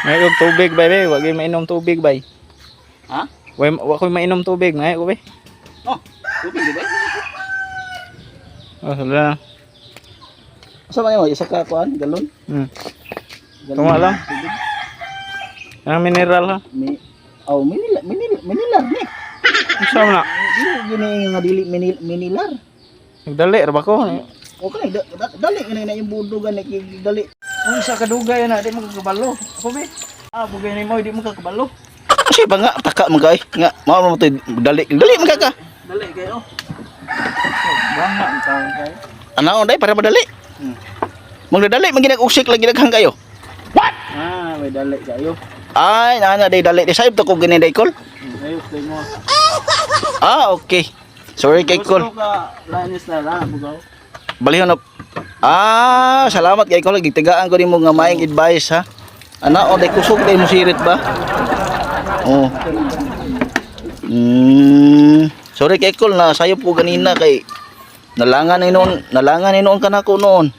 May og tubig bay bay, wa gyud mainom tubig bay. Ha? Wa koy mainom tubig, may ko bay. Oh, tubig di ba? Oh, wala. Asa man mo isa ka kuan galon? Galon. Tunga lang. Tubig. Ang mineral ha. Mi Oh, minila minila minilar ni. Unsa man na? Dili gini nga dili minil, minilar. Nagdali ra ba ko? Okay, dali nga na yung budo gani kay dali. Unsa kadugay na di mo kakabalo. Ako bay. Ah, bugay nimo di mo kakabalo. Kasi ba nga taka man kay nga mao mo to dali dali man ka ka. Dali kayo. Banga ang taon kayo. Ana day para madali. Magdadali man ginag uksik lang ginaghang kayo. Ah, may dali kayo. Ay, nana day dali di sayop to ko gani day kol. Ayos day mo. Ah, okay. Sorry kay kol. Gusto ka lanis na lang bugaw. Balihon na. Ah, salamat kay kol, gitagaan ko nimo nga maayong advice ha. Ana o day kusog day mo sirit ba? Oh. Sorry kay kol na sayop ko ganina kay nalangan ni noon, nalangan ni noon kanako noon.